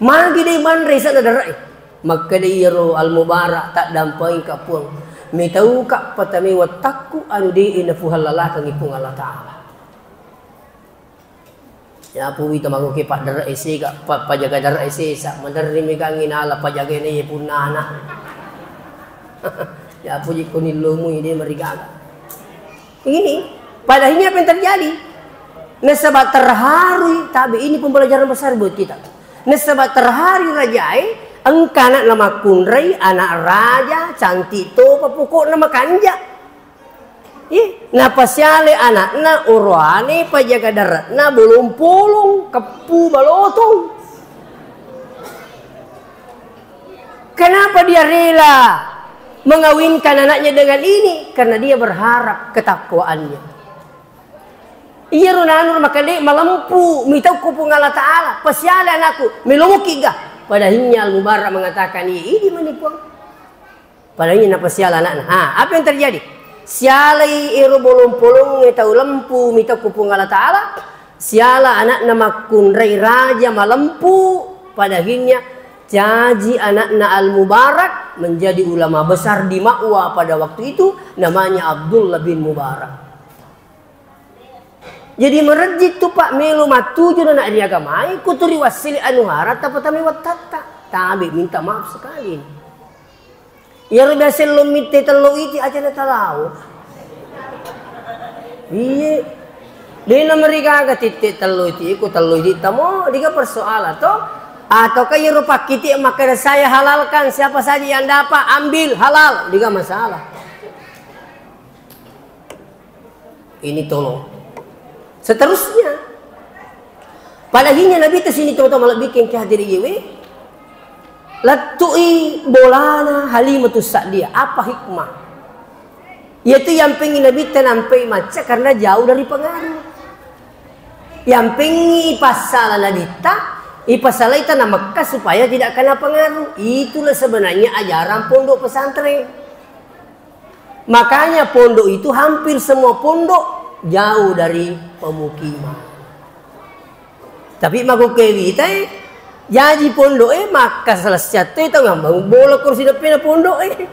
Magi de manre ise'na dare'e. Makkeda iyaro Al-Mubarak, "Taddampengika, Puang. Mitauka patamai wettakku anu de napuhallalakengngi Puang Allah Ta'ala." Yapu wita magoke paddare'e sega, pa-, pajaga dare'e sesa, maderri megangngi nala pajagae na iye punnana. Yapu jikko nillomui de marigaga. Ini, padahal ini apa yang terjadi? Nasaba terharu, tapi ini pembelajaran besar buat kita. Nasaba terharu rajae, engka anakna makkunrai, anak raja, cantik topa, pokokna makanja. Ih, napasiale anakna, oroane, pajaga dare'na, bolong-polong, keppu, balotong. Kenapa dia rela mengawinkan anaknya dengan ini? Karena dia berharap ketakwaannya. Iyaro nanur makale malempu, mitaukku Puang Allah Ta'ala, pasiale anakku, melomoki ga. Padahal Al-Mubarak mengatakan, "Iya, idi mani Puang." Padahal napasiala anakna. Ha, apa yang terjadi? Sialai ero bolong-polongnge tau lempu mita ku Puang Allah Ta'ala, siala anakna makkunrai raja malempu, pada akhirnya jaji anakna Al-Mubarak menjadi ulama besar di Ma'wa pada waktu itu, namanya Abdullah bin Mubarak. Jadi merejji tu, Pak, melo mattuju na riagamai, kuturi wassili anuhara, tapatami wattatta. Tabe minta maaf sekali. Iyaro biasa lo mitte tello iti aja na talao. Iye. Dena merigaga titte tello iti, iko tello iti tamo, diga persoalan to. Ataukah iyaro pakkiti makkeda saya halalkan, siapa saja yang dapat ambil halal, diga masalah. Ini tolong. Seterusnya, pada akhirnya Nabi ta sini tau-tau malebbiking ke hadir iyewe, lettu'i bolana Halimatus Sa'diyah. Apa hikmah? Yaitu yang pengen Nabi ta nampai macca karena jauh dari pengaruh. Yang pengen pasala Nabi ta, ipasalaita na Mekah supaya tidak kena pengaruh. Itulah sebenarnya ajaran pondok pesantren. Makanya pondok itu hampir semua pondok jauh dari pemukiman. Tapi magoke witai, jaji pondok e, maka selesai tu itu ngambang bola kursi depan pondok e.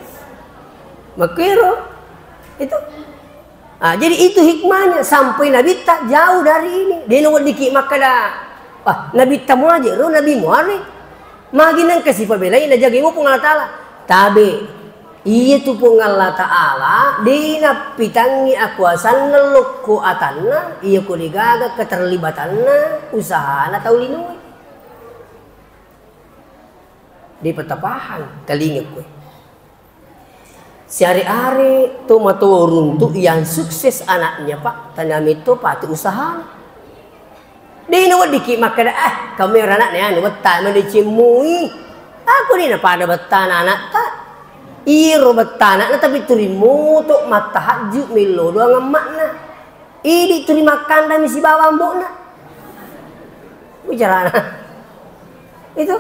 Makero itu. Ah, jadi itu hikmahnya sampai Nabi ta jauh dari ini. Dia nunggu dikit maka dah. Wah, Nabi ta muaje, ro Nabi muare. Magi nengka sipabelai najagai mo Puang Allah Ta'ala. Tabe. Iya tu Puang Allah Ta'ala, de nappitangngi akuasanna lokko atanna, iya ko degaga keterlibatanna usahana tau linoe. De patapahang, talinga koe. Siare-are to matoa runtu yang sukses anaknya, Pak, tania metto patu usaha. De naweddikki makkeda, "Ah, kamu ero anakna anu, betta mani cimmui." Aku de napada bettana anakta. Iro bettana na tapi turi moto mattahajju mello doang emma'na. Idi turi makkandami sibawa ambo'na. Bicarana. Itu.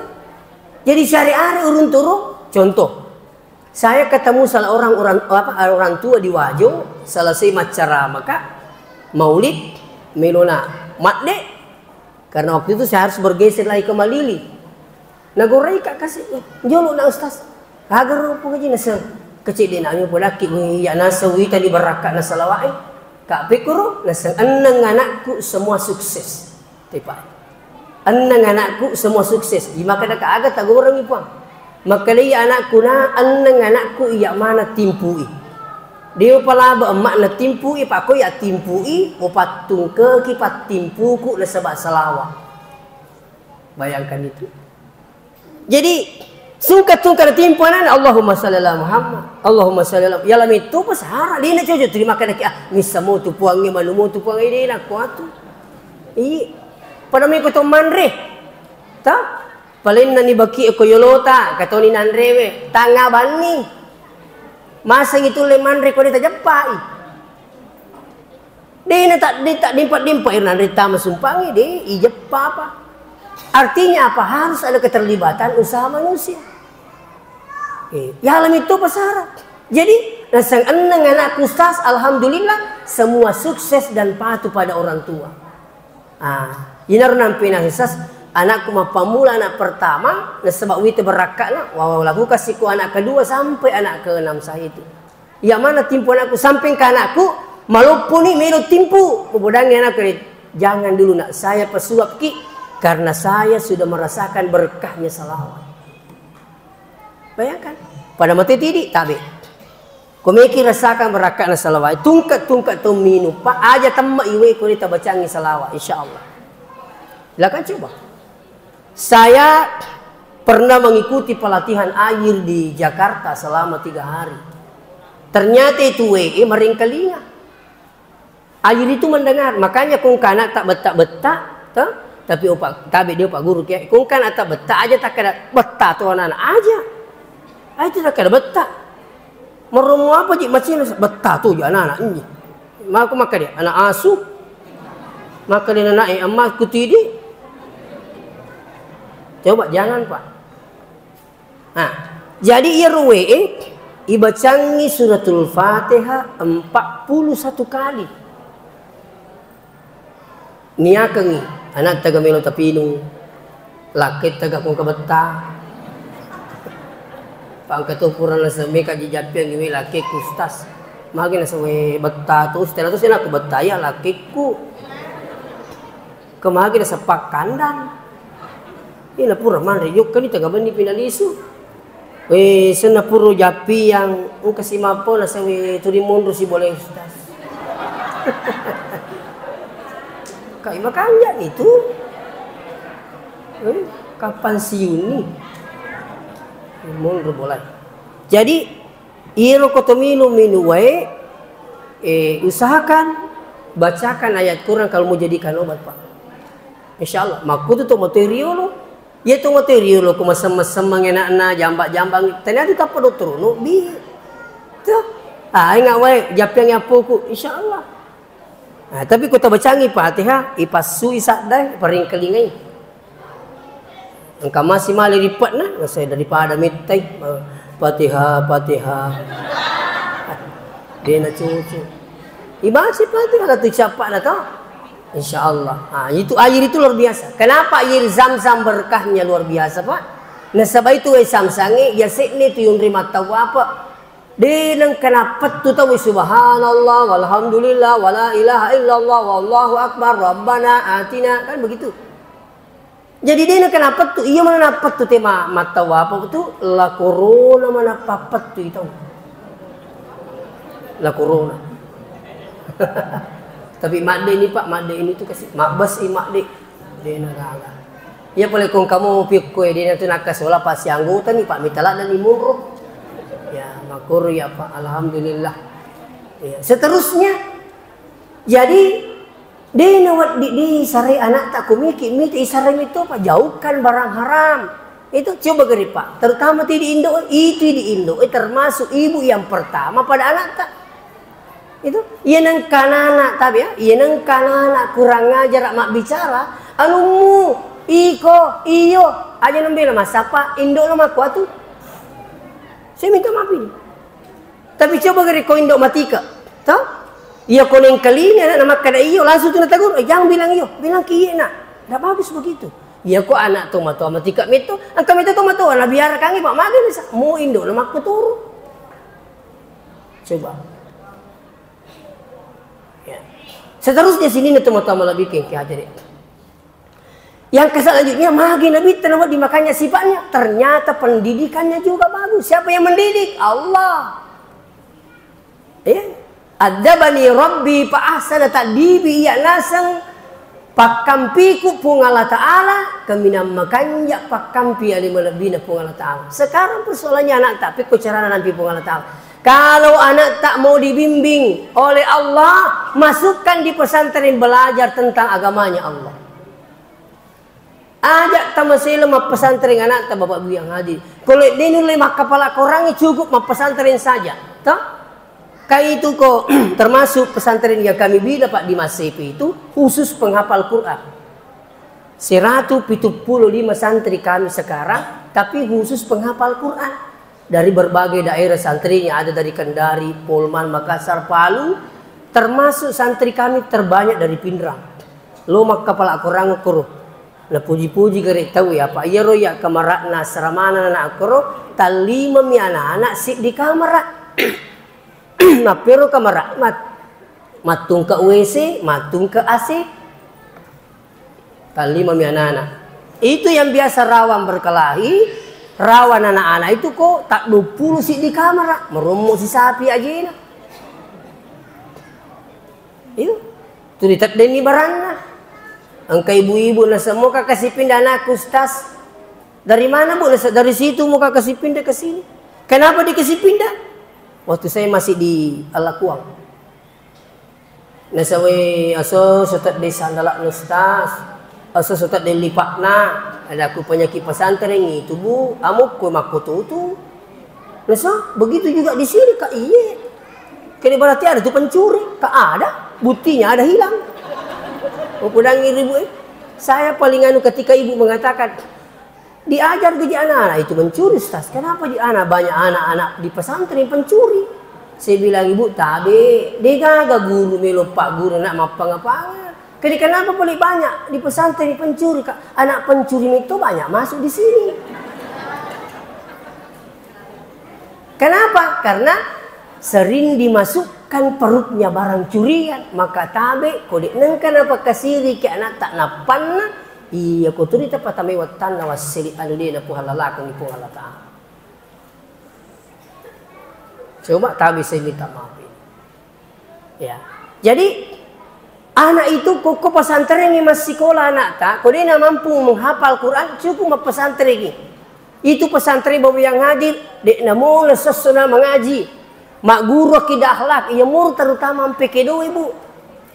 Jadi siare-are urung turu, contoh. Saya ketemu salah orang, orang, apa, orang tua di Wajo, selesai maccarama, Kak, maulid, melona madde, karena waktu itu saya harus bergeser lagi ke Malili. Nagorai, Kak, kasih, "Eh, jolo na, Ustaz." Kagaro pun gaji naseng. Kecil dia nami podaki, wih, ya naseng, wih, tadi berakat na salawai. Kak, pikuru, naseng, "Enneng anakku semua sukses." Tepa. Enneng anakku semua sukses. Di makkeda ka aga tagorengngi Puang. Makkedai anakku na enneng anakku iya mana timpui. Dio palaba emma'na timpui, pakko iya timpui, mupattungkeki pattimpuku nasaba salawa. Bayangkan itu. Jadi, Sungka-sungka na timpu anana, Allahumma shalli ala Muhammad, Allahumma shalli ala, yala metto pa sara, de na coco terima kasih, ah, missa mo tu Puangnge, manu mo tu Puangnge, de na kuatu. Iya. Pada meko to manre. Ta? Palenna ni baki ko yolota, katoni nanrewe, tangnga banni. Masengi tulle manre ko de tajeppai. De na tak, de tak dempa-dempa ira nanre tama sumpangi, de ijeppa apa. Artinya apa? Harus ada keterlibatan usaha manusia. Eh, ya alami itu pasara. Jadi, naseng enneng anakku, Ustaz, alhamdulillah, semua sukses dan patuh pada orang tua. Ah, inaro nampe na Ustaz, anakku mappammula, anak pertama, nasaba wita berakka'na, wa-, wa-, laku kasihku anak kedua sampai anak keenam saya itu. Iya mana timpu anakku, sampai ke anakku, malopponi melo timpu, mubodangi anakku, "Jangan dulu nak, saya pesuapki, karena saya sudah merasakan berkahnya salawat." Bayangkan, pada mate tidi, tabe. Ko meki rasakan berakka'na salawat, tungke-tungke to minum, Pak, aja temma iwe ko tabacangi salawat, insya Allah. Silakan coba. Saya pernah mengikuti pelatihan air di Jakarta selama tiga hari. Ternyata itu we, eh, maringkalinga. Air itu mendengar, makanya kung kana tak betta-betta, toh? Tapi opa, tabe dia opa guru kia, kung kana tak betta aja tak kada betta tu anak-anak aja. Ah, itu tak kada betta. Meromo apa ji macam betta tu ji anak-anak ini. Maka, maka dia anak asu. Maka dia anak, eh, emas kutidi. Coba jangan, Pak. Nah, jadi iya ruwe, eh, ibacangi suratul Fatihah empat puluh satu kali. Niakengi, anak taga melo tapinung, lakketta ga kong kabetta. Pangka to pura nasemmeka jijappiang iwe lakkekku, Ustaz. Magi nasewe betta tu, Ustaz, tu sena ku betta ya lakkekku. Kemagi naseppa kandang. Ina pura manre jokka ni taga benni pinalisu. We, senna puru jappiang, engka si mappo nasewe tuli monro si boleh Ustaz. Kai makanja ni tu. Eh, kapan siuni? Monro boleh. Jadi, iro ko to minum-minum wae, eh, usahakan bacakan ayat Quran kalau mau jadikan obat, Pak. Insya Allah, makkutu to materi riolo. Iya tu materi lo ko masem-masem anakna, jamba-jamba, ternyata tappa dokter no bi. Tuh. Ah, ingat wae, jappiang appoku, insya Allah. Nah, tapi ko tabacangi Fatihah, ipassui sadda, paringkalingai. Engka masi male ripetna, saya daripada mittai, eh, Fatihah, Fatihah. Dena cucu. Ibaca Fatihah tu capakna to. Insya Allah. Ah, itu air itu luar biasa. Kenapa air Zam-Zam berkahnya luar biasa, Pak? Nasaba itu wae Zam-Zam e, yase'ne tu yunri mattawwa, Pak. De nengka nappettu tau, subhanallah, walhamdulillah, wala ilaha illallah, wallahu akbar, rabbana atina. Kan begitu. Jadi de nengka nappettu, iya mana nappettu te ma-, mattawwa tu, la corona mana pappettu itu. La corona. Tapi madde ini, Pak, madde ini tu kasi, mabbas i madde. De na gaga. Iya pole kong kamu pikko e, de na tu nakkasola pasti anggota ni, Pak, mitala dan imuro. Ya, makuru ya, Pak, alhamdulillah. Ya, seterusnya. Jadi, de na wedding di sarai anak tak kumiki, mita isarai mito, Pak, jauhkan barang haram. Itu coba geri, Pak. Terutama ti di Indo, itu di Indo, eh, termasuk ibu yang pertama pada anak tak. Itu, iya nengka anak, tapi ya, iya nengka anak kurang ajar mabbicara, anummu, iko, iyo, aja nembela massappa, indo lo makkuatu. Saya minta maaf ini. Tapi coba gari ko indo matika, toh? Iya ko nengkalinga anak makkada iyo, langsung tu natagur, eh, jangan bilang iyo, bilang ki iya nak. Ndak bagus begitu. Iya ko anak to matoa matika metto, engka metto to matoa, nabiarkangi, Pak, magi nasa, mu indo lo makkuturu. Coba. Ya. Seterusnya sini nih teman-teman lebih ke, ke aja deh. Yang ke selanjutnya, magi Nabi tenang di makanya sifatnya, ternyata pendidikannya juga bagus. Siapa yang mendidik? Allah. Ya. Adabani Rabbi fa ahsana ta'dibi, iya naseng Pakkampiku Puang Allah Ta'ala, kaminang makanja pakkampi ale malebbina Puang Allah Ta'ala. Sekarang persoalannya anak tak, pekko carana nampi Puang Allah Ta'ala. Kalau anak tak mau dibimbing oleh Allah, masukkan di pesantren belajar tentang agamanya Allah. Aja tamaselo mappesantreng anakta, Bapak Ibu yang hadir. Kalau de nulle makkapala Korangngi, cukup mappesantreng saja. Toh? Kan itu kok termasuk pesantren yang kami bina, Pak, di Masepe itu khusus penghafal Quran. Seratus pitu puluh lima santri kami sekarang, tapi khusus penghafal Quran. Dari berbagai daerah santrinya, ada dari Kendari, Polman, Makassar, Palu, termasuk santri kami terbanyak dari Pinrang. Lo makkapala Korangngi koro. Napuji-puji gare tau ya, Pak. Iyaro ya kamara'na asramana anak koro, tallimami anak-anak siddi kamara. Mappero kamara, mat-, mattungke W C, mattungke A C. Tallimami anak-anak. Itu yang biasa rawan berkelahi, rawan anak-anak itu kok tak dua puluh siddi kamara, merommo si sapi ajena. Iya. Tu diteddenni baranna. Engka ibu-ibu naseng, "Moka kasi pindah anakku, Ustaz?" "Dari mana, Bu?" Naseng, "Dari situ moka kasi pindah ke sini." "Kenapa dikasih pindah?" "Waktu saya masih di Alakuang." Naseng, "Weh, aso so tedde sandala'na, Ustaz. Aso so tedde lipa'na. Ada aku penyakit pesantren itu, Bu. Amukku makkututu." Naseng, "Begitu juga di sini, Kak." "Iye." "Kene berarti ada tu pencuri." "Kak, ada. Buktinya ada hilang." Oh, pudangi ribu, eh. Saya paling anu ketika ibu mengatakan, "Diajar gaji anak-anak itu mencuri, Ustaz. Kenapa di anak, banyak anak-anak di pesantren pencuri?" Saya bilang, "Ibu, tabe, degaga guru melo pak guru nak mappanga-panga. Jadi kenapa paling banyak di pesantren pencuri, Kak? Anak pencuri itu banyak masuk di sini." Kenapa? Karena sering dimasukkan perutnya barang curian, maka tabe, ko de nengka napakkasiriki anak tak nappanna, iya ko turi tapatamai wattanna wasseli anu de napuhallalakang di Puang Allah Ta'ala. Coba tabe saya minta maaf ini. Ya. Jadi, anak itu koko pesantrengi massikola anakta, ko dena mampu menghafal Quran, cukup mappesantrengi. Itu pesantren Bapak yang hadir, dek namona sessona mengaji. Magguru akidah akhlak, iya mur terutama ampe kedo, Ibu.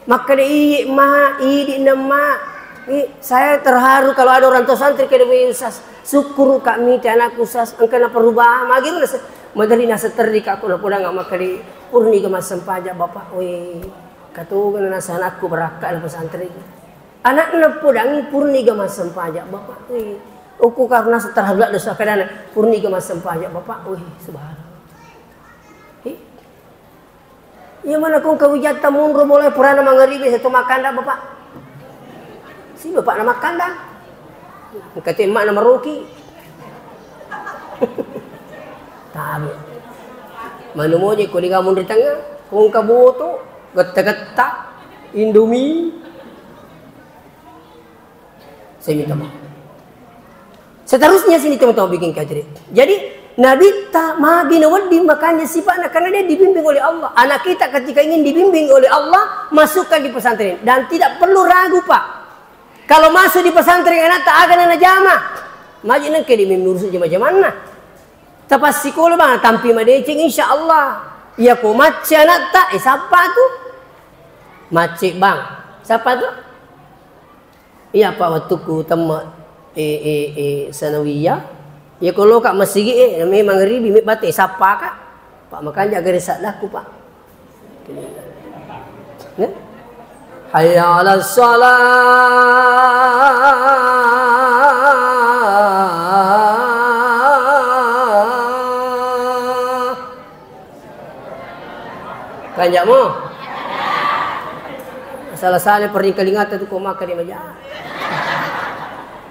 Makkeda, "Iye, Ma, idi na, Ma." I, saya terharu kalau ada orang tua santri keda, "Weh, Ustaz, syukur Kak mite anakku, Ustaz, engka na perubahan." Magi na se-, maderi na seterri Kak, ko na podang makkeda, "Purniga massempajang, Bapak." Weh, katugana nasa anakku barakka na pesantren. Anakna podangi, "Purniga massempajang, Bapak." Weh, okko karena terharu dosa kedana, "Purniga massempajang, Bapak." Weh, subhanallah. Ih. Iya mana kong kawijatta munro mulai purana mangaribi seto makkanda, Bapak. Si bapakna makkanda. Engka te emmakna maroki. Tabe. Manu moje ko diga munri tengnga, kong kaboto, getta-getta, Indomie. Saya minta maaf. Seterusnya sini teman-teman bikin kajian. Jadi, Nabitta magi nawedding makanya sifatnya karena dia dibimbing oleh Allah. Anak kita ketika ingin dibimbing oleh Allah, masukkan di pesantren dan tidak perlu ragu, Pak. Kalau masuk di pesantren anak tak akan anak jamaah. Maju nengke di menurut jamaah-jamaahna. Tapas sekolah bang, tampi madeceng insya Allah. Ya ko macce anak tak, eh, siapa tu? Macce bang. Siapa tu? Iya, Pak, wettukku temme, eh, eh, eh, sanawiyah. Iya, ko loka masigi, eh, memang ribi, me bate, sappa, Kak. Pak, makanja gare saddaku, Pak. Ya? Hayya 'alas shalah. Kanjamo? Salah-salah paringkalingatta tu ko maka di maja.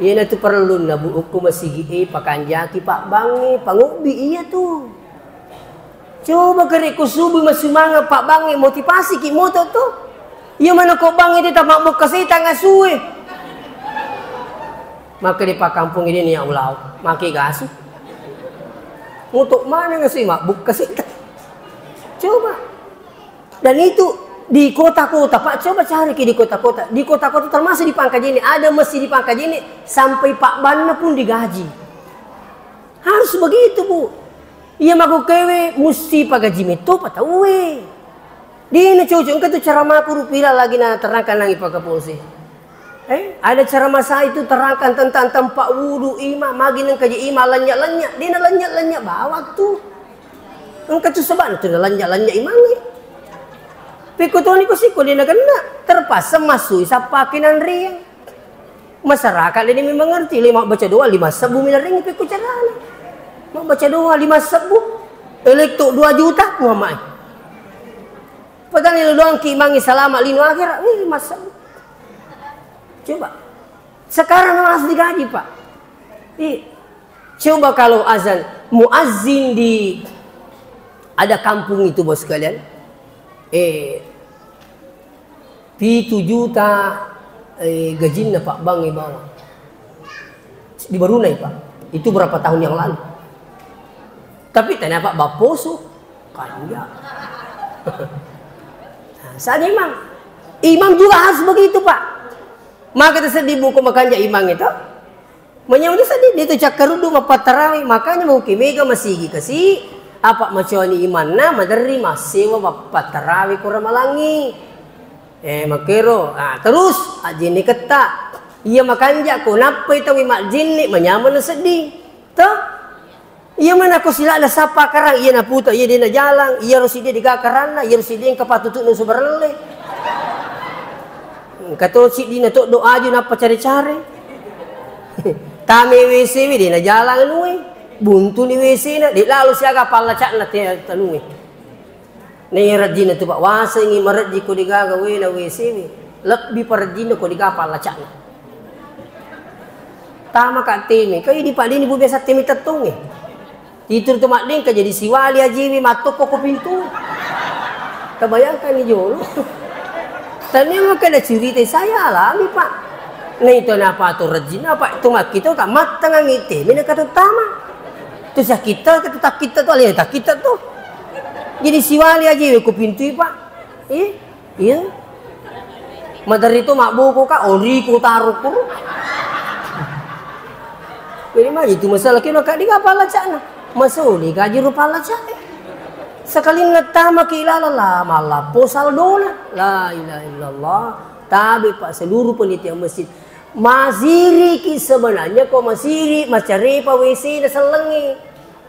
Iyana tu perlunna bu ukku masigi e pakanjaki pabbangnge pangubbi iya tu. Coba kare ko subu masumanga pabbangnge motivasi ki moto tu. Iya mana ko bangnge teta mabbukka setang asue. Maka di pakampung ini ni ya ulau, make gasu. Mutuk mana ngasih mabbukka setang. Coba. Dan itu Di kota-kota, Pak, coba cariki di kota-kota. Di kota-kota termasuk di Pangkajene, ada masjid di Pangkajene sampai pabbanna pun digaji. Harus begitu, Bu. Iya, makkukkewe musti pagaji metto pa tauwe. Dena cocok, engka tu ceramahku rupila lagi naterangkan nangi Pak Kapolsek. Eh, ada ceramah saya itu terangkan tentang tempat wudu, imam, magi nengka je imam lenya-lenya, dena lenya-lenya bawang tu. Engka tu sebab tu lenya-lenya imangnge. Pekko toni ko siko dena kena, terpaksa masui sappa kinanriang. Masyarakat dena mengerti, le mabbaca doa lima sebbu mi larengngi pekko carana. Mabbaca doa lima sebbu, elekto dua juta, Muhammad. Padahal lo doang ki imangnge salama lino akhirat, wih, lima sebbu. Coba. Sekarang harus digaji, Pak. Ih, coba kalau azan, muazzin di ada kampung itu, Bos sekalian. Eh, pitu juta, eh, gajinna, Pak, bang, eh, bawang. Di Barunai, Pak. Itu berapa tahun yang lalu. Tapi ternyata, Pak, baposo. Kanja. Nah, saja imam. Imam juga harus begitu, Pak. Maka tersedih buku makanja imam itu. Manyameng seddi, de' to cakkaruddu mappattarawe, makanya mauki mega masigi kasi, apa macoani imanna maderri massewa mappattarawe ko ramalangngi. Eh, makkero, ah, terus ajjenne ketta. Iya makanja ko nappai tauwe majjenne, manyameng seddi. To? Iya mana ko silala sappa karang, iya naputa, iya de' najalang, iya ro siddi de' gaga karanna, iya ro siddi engka patutu'na usu barelle. Engka to siddi na toddo aju nappa care-care. Tame W C we de' najalang anue. Buntuni W C na, de' lalo siaga pallaca'na te tanue. Naiya rejjinna tu, Pak, wasengngi marejji ko degaga wena W C we. Lebbi parejjinna ko degaga pallaca'na. Tama ka teme, ka idi, Pak, deni bu biasa teme tettongnge. Itu tu maddengka jadi siwali ajiwi mattokko ko pintu. Tabayangkan ni jolo. Tania makkeda cerita saya alami, Pak. Nah, itu napa tu rejjinna, Pak? Itu makkito ka mattengangi teme na kata tama. Tu sakkitta, kata takkitta tu, alena takkitta tu. Jadi siwali ajiwi ko pintu, Pak. Eh? Iya. Maderri to mabbuku ka, ori ku taro kuru. Jadi magi tu masalah kena ka diga pallaca'na. Masuli ka juru pallaca'e. Sekalinna tama ki lala la, malappo saldona. La ilaha illallah. Tabe, Pak, seluruh panitia masjid. Masiri ki sebenarnya ko masiri, macarepa W C na sellengnge.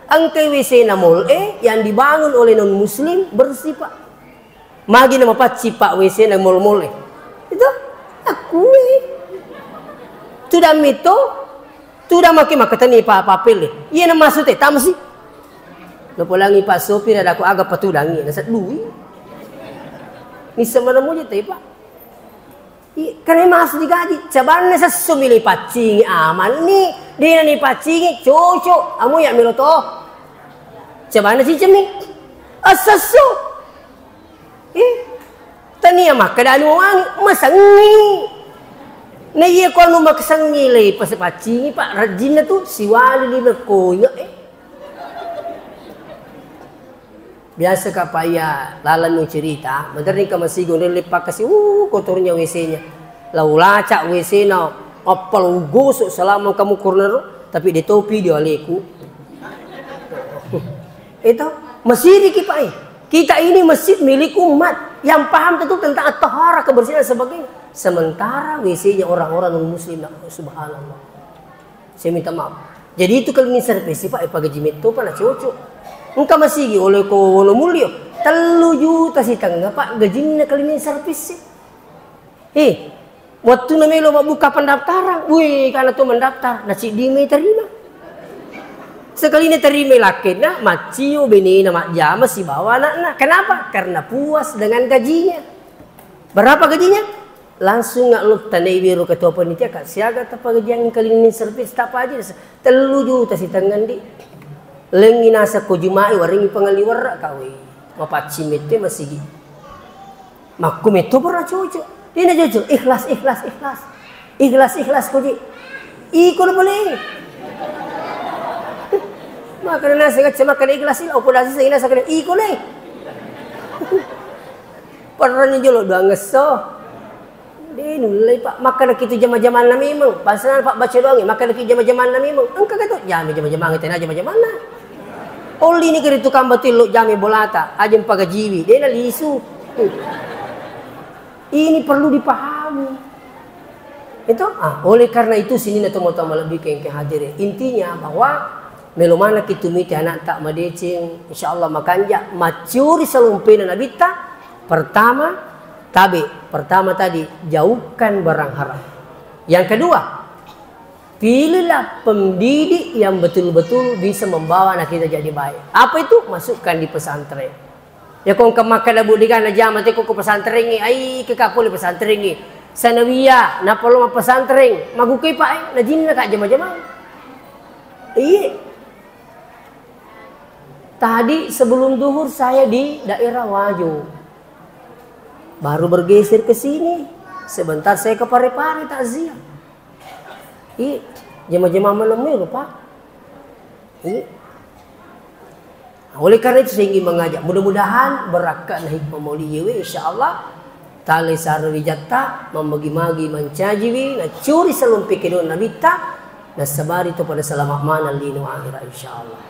Engkai W C na mall e yang dibangun oleh non muslim bersih, Pak. Magi na mapaccing, Pak, W C na mall-mall e. Itu? Akui. Tudang mito, tudang maki makatani pa papel e. Iya na masuk te, tamsi. Napolangi Pak sopir ada ko aga patudangi, na seddui. Nisseng mana muji te, Pak. I, kan masuk digaji. Cabanna sesso mili paccingi amanni, dena ni paccingi cocok. Amu ya melo to. Cabanna cicemmi. Assesso. Ih, tania makkeda anu wangi, masengngi. Na iya ko anu masengngi le pas paccingi, Pak, rejjinna tu siwali lima koinga, eh. Biasa ka, Pak, iya lalennu cerita, maderri ka masigo nelle pakasi, uh, kotornya W C-nya. Lau lacak W C-na, appa lau gosok selama kamu corner, tapi de topi di aleku. Itu, masiriki, Pak, eh. Kita ini masjid milik umat. Yang paham tentu tentang at-taharah, kebersihan dan sebagainya. Sementara W C-nya orang-orang non muslim, nah, subhanallah. Saya minta maaf. Jadi itu cleaning service, Pak, eh, pagaji metto, Pak, na cocok. Engka masigi oleh ko Wonogiri, tellu juta sitengnga, Pak, gajinna cleaning service. Eh, wettuna melo mabbuka pendaftaran, wih, kana to mendaftar, na ciddi mai terima. Sekali na terima lakkenna, maccio benena majjama sibawa anakna. Kenapa? Karena puas dengan gajinya. Berapa gajinya? Langsung nggak lo tanai wiro ketua panitia, Kak, siaga tappa gajiang cleaning service tappa aja, tellu juta sitengnga, Ndi. Lengngi naseng ko Juma'i, warengngi pangelli werra, Kak, weh. Mapaccing mette masigi. Makku metto pura cocok. Dena cocok. Ikhlas, ikhlas, ikhlas. Ikhlas, ikhlas koji. Iko na boleh. Maka nasi kacau makan ikhlas ila, opo dasi saya nasa kena iko ne. Perrani jolo doang esso. De nullei, Pak. Makkeda kitu jama-jamanna memang. Bangsana, Pak, baca doang, makkeda ki jama-jamanna memang. Engka ka to jami jama-jamanna, tena jama-jamanna. Olli ni kiri tukang batu lo jami bolata, aja mpagajiwi. De na lisu. Ini perlu dipahami. Itu, ah, oleh karena itu, sini na tomatoa malebbi ke engke hadir. Intinya bahwa melo maneng ki tu mite anakta madeceng, insya Allah makanja, maccuri salompena nabitta. Pertama, tabe. Pertama tadi, jauhkan barang haram. Yang kedua, pilihlah pendidik yang betul-betul bisa membawa anak kita jadi baik. Apa itu? Masukkan di pesantren. Ya, ko engka makkeda buddiga najama te ko, ko pesantrengngi, ai, ke ka pole pesantrengngi. Sanawiyah, nappa lo mappesantreng, magukui, Pak, eh, najinna ka jama-jama. Iya. Tadi sebelum duhur saya di daerah Wajo. Baru bergeser ke sini. Sebentar saya ke Parepare takziah. Iya, jama-jama malam itu, Pak. Iya. Oleh karena itu, saya ingin mengajak, mudah-mudahan berakka'na hikmah maulid iyewe, insya Allah, tale sare wijatta, mammagi-magi mancajiwi, nacuri salompe kedona nabitta, nasabari to pada selamat maneng lino akhirat, insya Allah.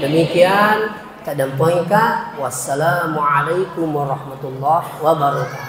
Demikian, tadampoengka. Wassalamualaikum warahmatullahi wabarakatuh.